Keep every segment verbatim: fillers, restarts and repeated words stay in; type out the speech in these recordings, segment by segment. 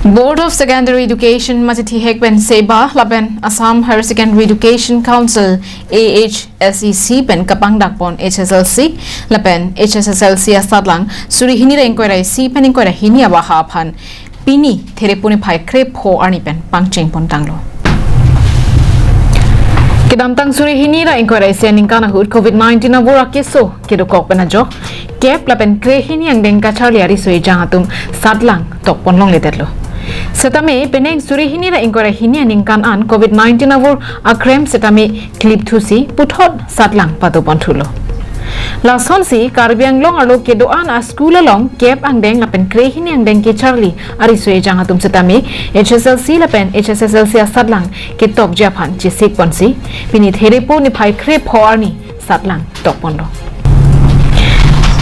Board of Secondary Education masi thihek pen SEBA lapen Assam Higher Secondary Education Council, A H S E C pen kapangdakpon H S L C lapen H S S L C asatlang suri hini ra ingkoi ra isi pen ingkoi ra hini abaha aphan pini Therepo niphai krepho arni pen pangchengpon tanglo. Kedamtang suri hini ra ingkoi ra isi aningkan ahut covid nineteen avur akeso kedokok pen ajok kep lapen krehini angdeng kacharli ariso ejang atum satlang tokpon longledetlo. Setame penang suri hini ra ingkoi ra hini aningkan an covid nineteen avur akrem setame klipthusi puthot satlang patoponthulo. Lasonsi Karbi Anglong arlo kedo-an a-school along kep angdeng lapen krehini angdeng kecharli ariso ejang atum setame H S L C lapen H S S L C asatlang ketokji aphan chesikponsi pini Therepo niphai krepho arni satlang tokponlo.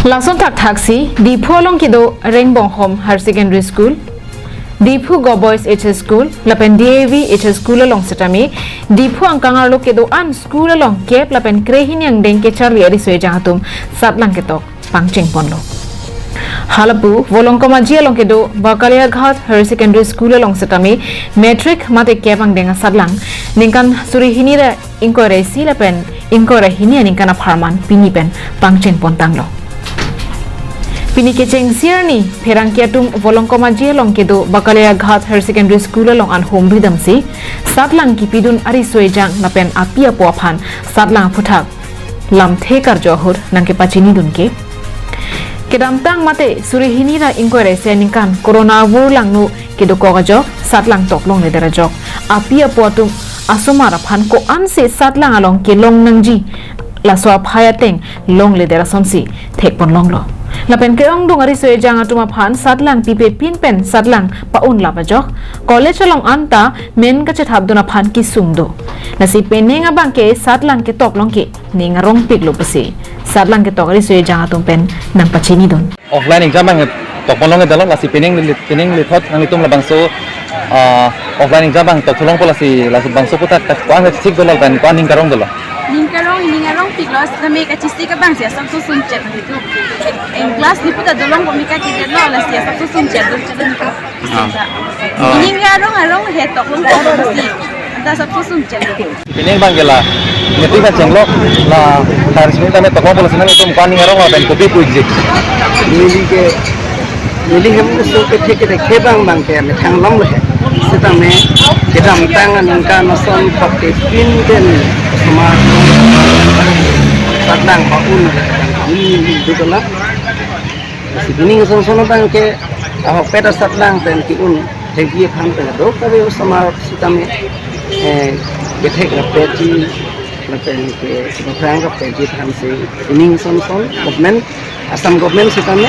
Lason thakthaksi Diphu along kedo Rengbonghom Higher Secondary School, Diphu Go Boys H S School lapen D A V H S School along setame Diphu angkang arlo kedo-an school along kep lapen krehini angdeng kecharli ariso ejang atum satlang ketok pangchengponlo. Halapu Volongkom Aji along kedo Bakaliaghat Higher Secondary School along setame matric mate kep angdeng asatlang ningkan suri hini ra ingkoi ra isi lapen ingkoi ra hini aningkan apharman pini pen pangchengpon tanglo. Pini kechengsi arni pherangke atum Volongkom Aji along kedo Bakaliaghat Higher Secondary School along an humri damsi satlang kipidun ariso ejang lapen api apo aphan satlang aphuthak lamthe karjo ahut nangkepachinidun ke. Kedamtang mate suri hini ra ingkoi ra isi aningkan corona avur langno kedokok ajok satlang tok longledet ajok api apo atum asomar aphan ko-ansi satlang along kelong nangji laso aphai ateng longledet asonsi thekpon longlo. Lapen ke-ongdung ariso ejang atum aphan satlang pipe pin pen satlang pa-un lap ajok college along anta men kachethapdun aphan kesung do. Lasi penang abang ke satlang ketok long ke ning arongpiklo pusi satlang ketok ariso ejang atum pen nangpachinidun. Offline exam abang tokpon longledetlo, lasi penang le, penang lethot nanglitum labangso, ah, offline exam abang tokthu longpo, lasi labangso aphuthak ta ko-an thik dolo lapen ko-an ning karong dolo. Ning karong, ning arongpiklo, setame kachesik abangsi asapso sungchet itu. Eng class ni puta dolong komika kidetlo, lasi asapso sungchet do, chetlo niko. Ah. Ah. Ning arong arong he toklong ko si. Anta asapso sungchet do. Penang abang ke la, meeting kachenglo, la, hari Senin kami toklongpo, lasi nanglitum ko-an ning arong lapen kopi pu exit. Neli ke, neli hem uso kethek kethek abang abang ke methang longlo he. Setame kedamtang aningkan ason pakke pin pen asomar satlang pa-un neli dukala. Lasi pining ason ason abang ke ahokpet asatlang pen ke-un thekji aphan pen do kave osomar setame, eh, kethek rapetji lapen ke baphrang rapetji aphansi pining ason ason government, Assam government setame,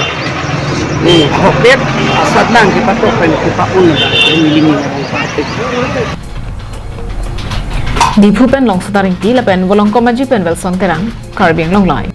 eh, ahokpet asatlang kepatok pen kepa-un neli ning arong partik. Diphu pen Longsotar Ingti lapen Volongkom Aji pen Wilson Terang, Karbi Anglong Live.